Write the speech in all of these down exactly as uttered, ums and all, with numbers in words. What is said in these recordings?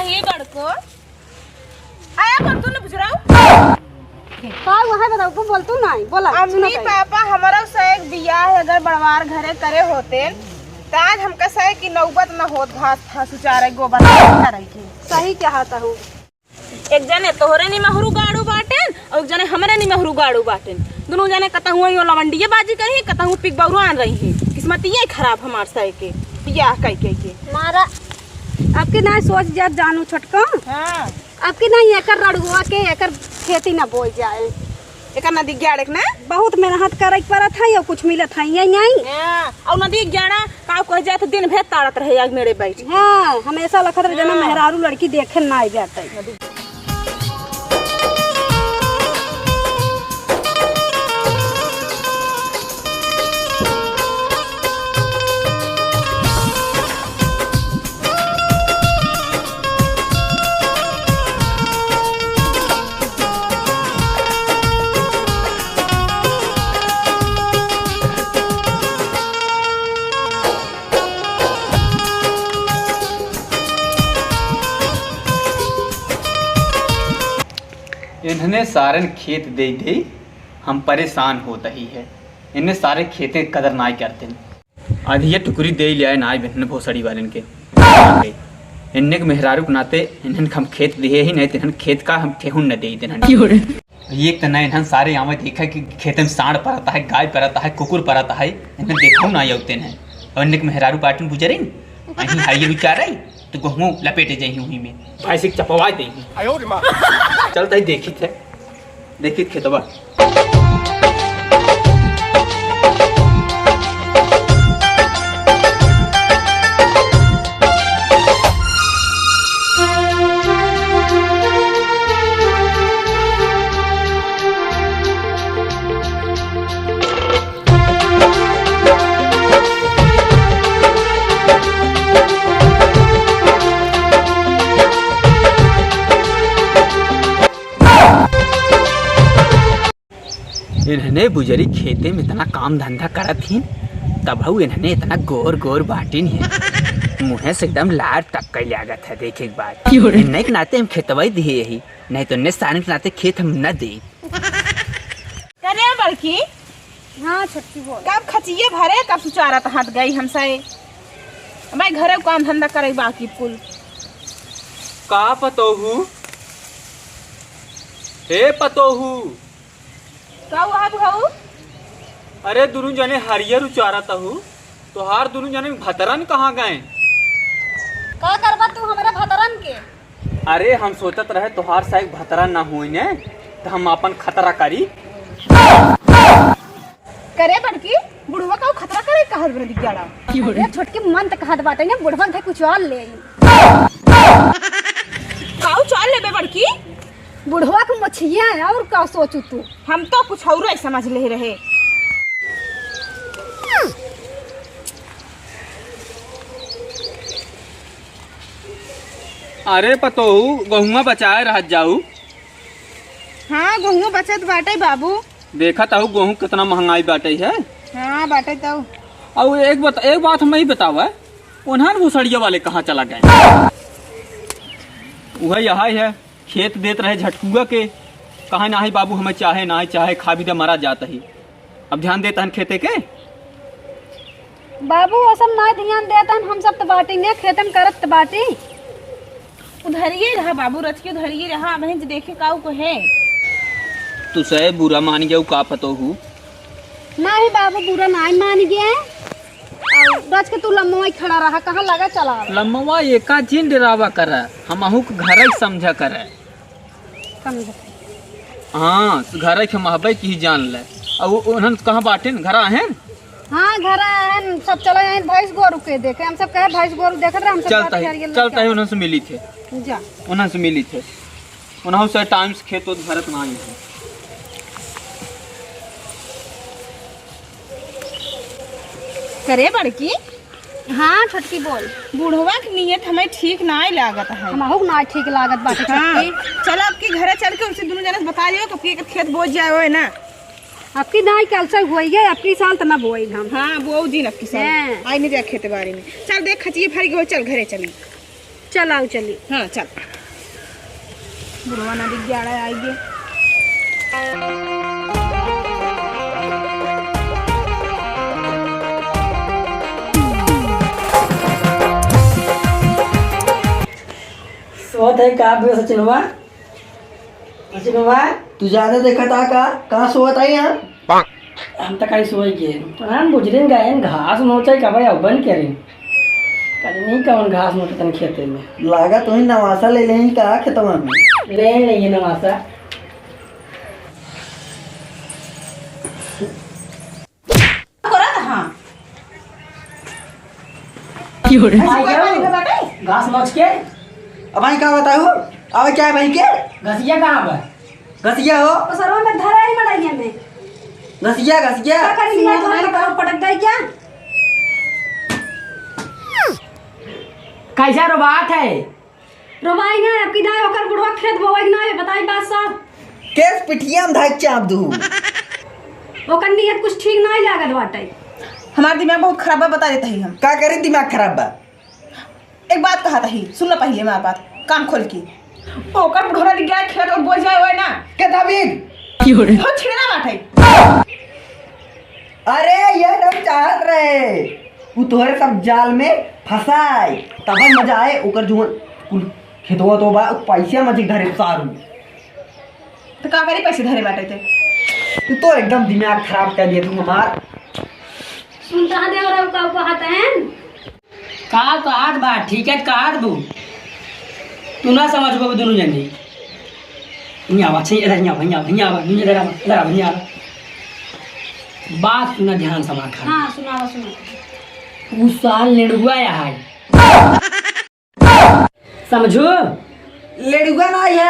ये बड़को, आया कर तू न बुझराऊ। का हुआ है बताओ, तू बोल, तू नहीं बोला, अम्मी सुनो भाई। पापा हमारा से एक बियाह अगर बड़वार घरे करे होते, त आज हमका सहे की नौबत न होत घास फूस उचारे, गोबर उचारे की। सही कहा तहू। एक जने तोहरे निमहरू गाड़ू बाटेन और एक जने हमरे निमहरू गाड़ू बाटेन। दुनू जने कतहूँ यो लवंडिये बाजी करी, कतहूँ पिक बौरान रही है। किस्मतिये खराब हमार सहे के, बियाह कई कई के। मारा, आपके ना सोच जात जानू छोटका। हाँ। आपके ना एकर रड़ुआ के एकर खेती ना बोई जाए। एकर नदी ग्याड़े के ना? बहुत मेहनत करे के पड़त है और कुछ मिलत है ये नहीं। हाँ, और नदी ग्याड़ा का कह जात दिन भर ताड़त रहे आग मेरे बैठ। हाँ, हमेशा लखत रहे जना हाँ। मेहरारू लड़की देखे ना आई जाते। इन्हने सारन खेत दे दे हम परेशान होत ही है। इन्हें सारे खेते कदर नाय करते। आधी ये टुकड़ी दे ले आए नाय बहन भोसड़ी वालन के। इन्हें के मेहरारू के नाते इन्हन के हम खेत दिए ही नहीं, तिन्हन खेत का हम ठेहुन न दे देन। ये तो नहीं, इन्हन सारे आवे देखा कि खेते में सांड परता है, गाय परता है, कुकुर परता है, इन्हें देखो ना आउते हैं। और इन्हें के मेहरारू पाटन बुजरिन, अहीं हाई विचार आई, तो गहुमो लपेटे जाई उही में। भाई से चपवा दे। आयो रे माँ। चलता ही देखी थे। देखित खेतवा। इन्हने बुजरी खेते में इतना काम धंधा करत ही, तबहू इन्हने इतना गोर गोर बाटिन है। मुँहे से एकदम लार टपके लागत है देखे के बाद। क्यों रे? इन्हने के नाते हम खेतवा ही दिए यही, नहीं तो इन्हने सारन के नाते खेत हम न दे। करे बड़की? हाँ छोटकी बोल। कब खचिए भरे, कब सुचारत हाथ गई हमसे। भाई घरे काम धंधा करे बाकी कुल। का पतोहू? हे पतोहू। का हुआ बुढ़ऊ? अरे दुनू जने हरियर उचारत हू, तोहार दुनू जने भतरन कहाँ गए? का करबा तू हमरे भतरन के? अरे हम सोचत रहे तोहार साइक भतरन ना होई ने, त हम आपन खतरा करी। करे बड़की, बुढ़वा का खतरा करे कहत बने दिग्गाड़ा। अरे छोटकी मन त कहत बाटे ने, बुढ़वा के कुछ और ले आई। का उचार लेबे बड़की? बुढ़वा के मोछिया है, और का सोचू तू? हम तो कुछ और ही समझ ले रहे। अरे पतोहू, गहुआ बचाए रहत जाऊ। हाँ, गहुआ बचत बाटे बाबू। देखत हऊ गहूँ कितना महंगाई बाटे है। हाँ, बाटे तो। और एक बात, एक बात हमें ही बतावा, उन्हन भुसड़िया वाले कहाँ चला गए? वह यही है, खेत देत रहे झटकुआ के, कहा नाही बाबू हमें चाहे, नाही चाहे, खा भी दे मरा जात ही। अब ध्यान देत हन खेते के। बाबू, वो सब ना ध्यान देत हन, हम सब त बाटी ने, खेतन करत त बाटी। उधरिए रहा बाबू, रच के उधरिए रहा, बहन जी देखे काऊ को है। तू सहे बुरा मान गया, का पतो हूँ। नाही बाबू, बुरा नाही मान गया। और रच के तू लम्बवा ही खड़ा रहा, कहाँ लगा चला आवे? लम्बवा एका जिन डरावा करे, हमहू के घर ही समझा करे। समझा। हाँ, घर के महबे की ही जान ले। अब वो उन्हन कहाँ बाटेन, घर आएन? हाँ, घर आएन, सब चले आएन भैंस गोरू के देखे। हम सब कहे भैंस गोरू देखत रहे, हम सब चलता बात है, करिए चलता है, उन्हन से मिली थे। जा। उन्हन से मिली थे। उन्हन से टाइम से खेत उत भरत ना आई है। करे बड़की? हाँ, छोटकी बोल। बुढ़वा के नियत हमें ठीक नाय लागत है। हमहू के नाय ठीक लागत बाटे, हाँ। छोटकी। चल, आपके घरे चल के उनसे दुनू जने से बता लियो, तो के खेत बोझ जाए होए ना। आपकी नाय कल से होई है, आपकी साल त ना बोई हम। हाँ, बोऊ दिन आपकी साल। हाँ। आई नहीं जा खेत बाड़ी में। चल, देख, खचिए भर गए, चल, घरे चली। चल, आओ, चली। हाँ, चल। बुढ़वा ना दिख गया, आइए। सोत है का बे सचिनवा? सचिनवा, तू ज्यादा देखत आ का? कहाँ सोत है यहाँ? हम तो कहीं सोई गए। तो हम बुझरिन गए, घास नोचे का भाई, अब बन के रे। कहीं नहीं कौन घास नोचे तन खेते में। लागत वही नवासा ले लें का खेतवा में? ले लेंगे नवासा। करत हाँ। की हो रे? ऐसे कोई पानी में बाटे? घास नोच के। अब भाई का बताऊ? अब क्या है भाई के? घसिया कहाँ बा? घसिया हो? ओ सरवा में धरा है मड़ैया में। घसिया, घसिया। का करी, सीना तुम्हारे तुम्हारे कहाँ पटक गई क्या? कैसा रो बात है? रोवाई ना, अब की ना ओकर बुढ़वा खेत बोवे के ना है, बताई बात सब। केस पिठिया में धाक चाप दू। ओकर नियत कुछ ठीक ना लागत बाटे। हमार दिमाग बहुत खराब बा, बता देत ही हम। का करी दिमाग खराब बा? एक बात कहत ही, सुन लो पहिले हमार बात, कान खोल के। ओकर बुढ़वा लग गया खेत और बोझ जाए होए ना। के दाबिद? की हो रे? हो छिड़ना बाटे। अरे, ये हम चाहत रहे, उ तोहरे सब जाल में फंसाए, तब मजा आए। ओकर जो कुल खेतवा तो बा, पैसे मजे धरे सारू। तो का करी, पैसे धरे बाटे ते? तू तो एकदम दिमाग खराब कर दिया तू हमार। सुनता है देवरा का कहत हैं? का कहत बा? ठीक है कहत बू। तू ना समझ पाबू दुनू जने। हियाँ आवा, छै, इधर हियाँ आवा, हियाँ आवा, हियाँ आवा, दुनू इधर आवा, इधर आवा, हियाँ आवा। बात सुना ध्यान से हमार खाली। हाँ, सुनावा, सुनावा। उ साल लेड़ुआ है। समझू? लेड़ुआ ना है।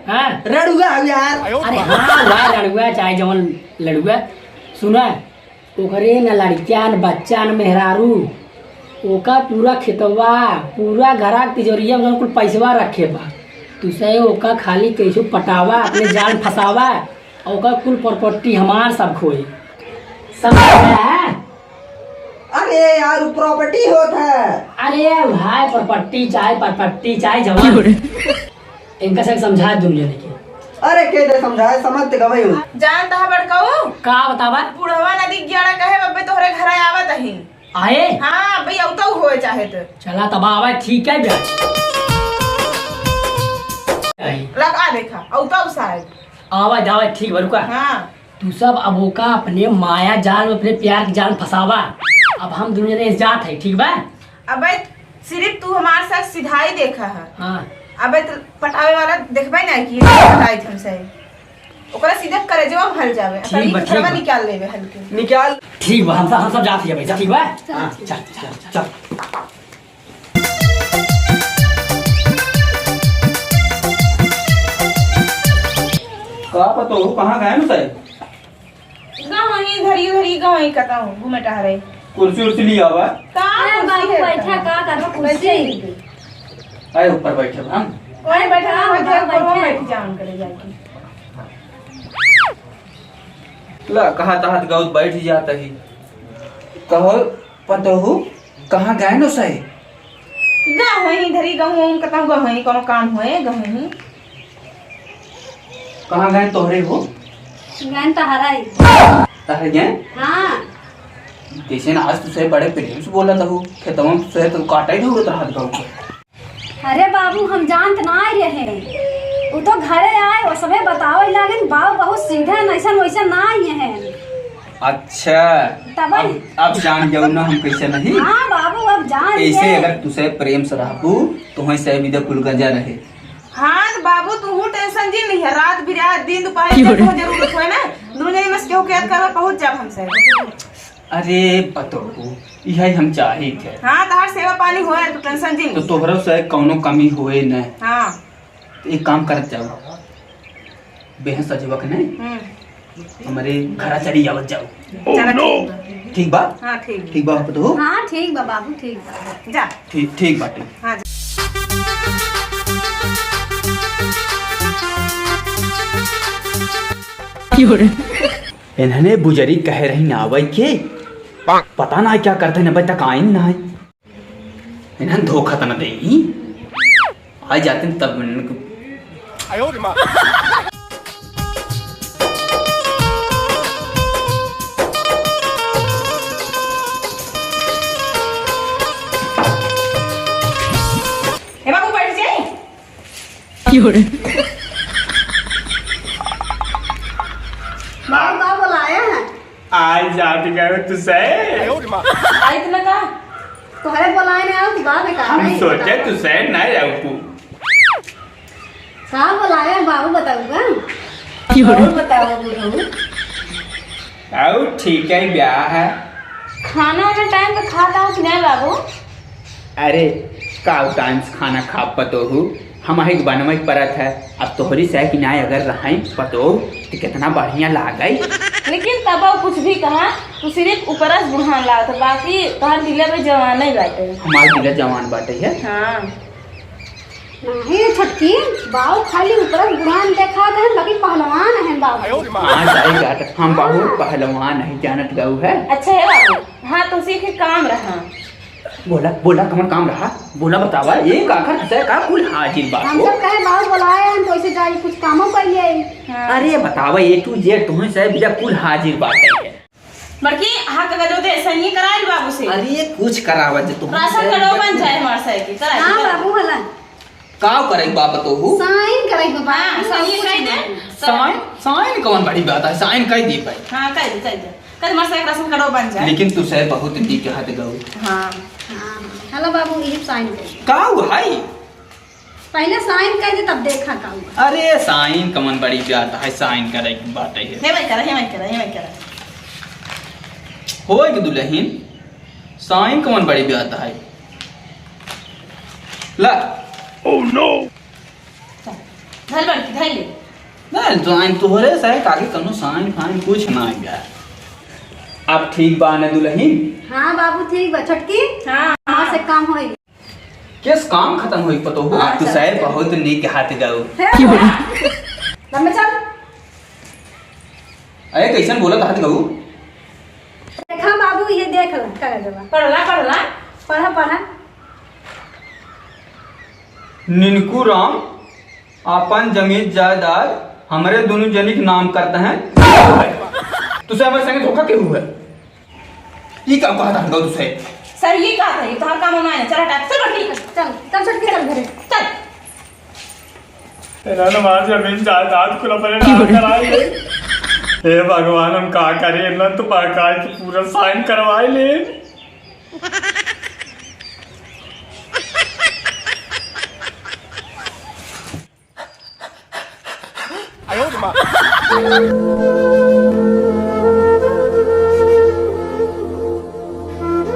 हाँ। रड़ुआ है यार। अरे हाँ, वह रड़ुआ चाहे जवन लड़ुआ। सुना, ओकरे न लड़किया, न बच्चा, न मेहरारू, ओका पूरा खेतवा, पूरा घरा के तिजोरिया में कुल पैसवा रखे बा। तू से ओका खाली कैसो पटावा, अपने जाल फंसावा, और ओका कुल प्रॉपर्टी हमार सब खोए। समझ गया है? अरे यार, उ प्रॉपर्टी होत है। अरे भाई, प्रॉपर्टी चाहे, प्रॉपर्टी चाहे, जवान। इनका सब समझा दुनिया लेके। अरे, के दे समझाए, समझ ते गवे हो। जान तहा बड़काऊ? का बतावा? बुढ़वा नदी ग्याड़ा कहे बब्बे तोहरे घरे आवत ही। आए? हाँ, भाई, अउतऊ होए चाहे तो। चला तब आवा, ठीक है जा। लगा देखा, अउतऊ साहब। आवा जावा, ठीक बा, रुका। हाँ। तू सब अब ओका अपने माया जाल में, अपने प्यार के जाल में फंसावा। अब हम दुनू जने जात है, ठीक बा? अबे सिर्फ तू हमार साथ सिधाई देखा है। हाँ। अबे तो पटावे वाला देखबे ना कि पटाई हमसे। ओकरा सीधे करेजवा में हल जावे। ठीक बा, ठीक बा। निकाल लेवे हल्के। निकाल। ठीक बा, हम सब, हम सब जात है भाई, ठीक बा? हाँ, चल, चल, चल। का पतो हो, कहाँ गए न साहब? गाँव ही धरी धरी गाँव ही कता हूँ, घूमे टहरे। कुर्सी उर्सी लिया हुआ? का अरे कुर्सी बाबू, है बैठा, का? का करबा कुर्सी? बैठे। अरे ऊपर बैठे हम। वहीं बैठे, हाँ, वहीं हाँ, बैठे, बैठे। बैठ जाओ, करे जाके। ला, कहा तहत गौत बैठ जाता ही। कहो, पतोहू, कहाँ गए नो सही? गए होई, इधर ही गहूँ, कतहूँ गए होई, कोनो काम होए, गए होई। कहाँ गए तोहरे हो? गए तहरा ही। तहरे गए? हाँ। जैसे ना आज तुझसे बड़े प्रेम से बोला था, खेतवा में तुझसे तो काटा ही ढूंढत रहा था। अरे बाबू, हम जानत ना रहे। उ तो घरे आए, वो सबे बतावे लागेन, बाबू बहुत सीधे हैं, ऐसन वैसन ना आए हैं। अच्छा, तब अब, अब जान जाऊ ना हम कैसे नहीं। हाँ बाबू, अब जान ऐसे गए। अगर तुझसे प्रेम से रहबू, तो वहीं से विदा कुल गंजा रहे। हाँ, तो बाबू, तू हूँ tension जिन लिहे, रात बिरात, दिन दोपहर, जब जरूरत होए ना, दुनिया में से केहू के याद करवा पहुँच जाब हमसे। अरे पतोहू, इहे हम चाहित है। हाँ, तहार सेवा पानी होए, तू tension जिन। तो तोहरो से कौनो कमी होए न। हाँ। तो एक काम करत जाओ, बेहन सजवक नहीं, हम्म। हमरे घरा चली आवत जाओ। चला, ठीक बा। ठीक बा? हाँ, ठीक बा। ठीक बा पतोहू? हाँ, ठीक बा बाबू, ठीक बा। जा। ठीक, ठीक बाटे। हाँ, जा। क्यों रे? इन्हने बुजरी कहे रही ना आवै के, पता ना क्या करते न, अबे तक आइन ना है। इन्हन धोखा त न देई। आ जाते हैं तब इनको। ए बाबू, बैठ जाई। बाबू, का बोलाया है? आज जात गए तू सै। आई तो ना का? तोहरे बोलाए ना आओ, तू बाप है का? हम सोचे तू सै ना जाऊ तू। का बोलाया है बाबू, बताऊ का? और बताओ बुढ़ऊ। आओ ठीक है, ब्याह है। खाना वाना टाइम पे खाता हो कि नहीं बाबू? अरे, का टाइम से खाना खा पतोहू? हमही के बनवै के परत है। अब तोहरी सै कि नाय अगर रहै पतोहू, तो कितना बढ़िया लागै। लेकिन तब कुछ भी कहा, तू सिर्फ ऊपरा से बुढ़ान लागत है, बाकी तोहर दिले में जवान ही बाटे। हमार दिले जवान बाटे है। हाँ। नहीं छोटकी, बाऊ खाली ऊपरा से बुढ़ान देखा दे, बाकी पहलवान है बाऊ। हाँ, सही बात है। हम बहुत पहलवान है, जानत गऊ है। अच्छा है बाबू, हाँ, तो उसी के काम रहा। बोला, बोला, कौन काम रहा? बोला, बतावा, एक आखर से का कुल हाजिर बा हम हो? सब कहे बाबू बोलाए हैं, तो ऐसे जाए, कुछ कामों कर लिए आई। हाँ। अरे बतावा, A to Z तुम्हें से बिया कुल हाजिर बाटे है। बड़की, हाँ, कागज दे, सही कराइल बाबू से। अरे कुछ करावा जे तुम राशन कार्ड बन जाए हमार सही की, कराइल, हाँ, कराइल। बाबू हला। का करे बाबू तोहू? साइन करे के बा। हाँ, साइन कर दे। साइन, साइन कौन बड़ी बात है? साइन कर दी भाई। हाँ, कर दे, कर दे। कल हमार सही राशन कार्ड बन जाए। लेकिन तू सही बहुत नीक हाथ गऊ। हाँ। हाँ, हेलो बाबू, ये साइन कर। का हुआ है? पहले साइन कर दे, तब देखा का हुआ। अरे, साइन कमन बड़ी बात है, साइन करे की बात है। हे भाई करा, हे भाई करा, हे भाई करा। होए के दुल्हन, साइन कमन बड़ी बात है। ला। Oh no! धल बड़की, धल ले। ना, साइन तोहरे से काके कनो साइन फाइन कुछ ना आइबा। अब ठीक बा न दुल्हन? हाँ बाबू, ठीक बा। छोटकी, हाँ। हमार से काम होई। केस काम खतम होई पतोहू? हाँ, तू चल, सही चल। बहुत नीक हाथ गऊ। हे, लम्बे चल। अरे, कैसन बोलत हाथ गऊ? देखा बाबू, ये देख ला, कागजवा। पढ़ला, पढ़ला। पढ़ा, पढ़ा। निनकू राम आपन जमीन जायदाद हमरे दुनू जनी के नाम करत हैं। तू सही हमरे संगे धोखा केहू है? ई का कहत हन गौ तुसे? सर, ई का कही? तोहार काम ना है। चल हटा। चल बड़की। चल, चल छोटकी, चल घरे। चल। इन्होंने हमारी जमीन जायदाद कुल अपने नाम कराई है। हे भगवान, हम का करी? इन्होंने तो बकायदे पूरा साइन करवाई ले।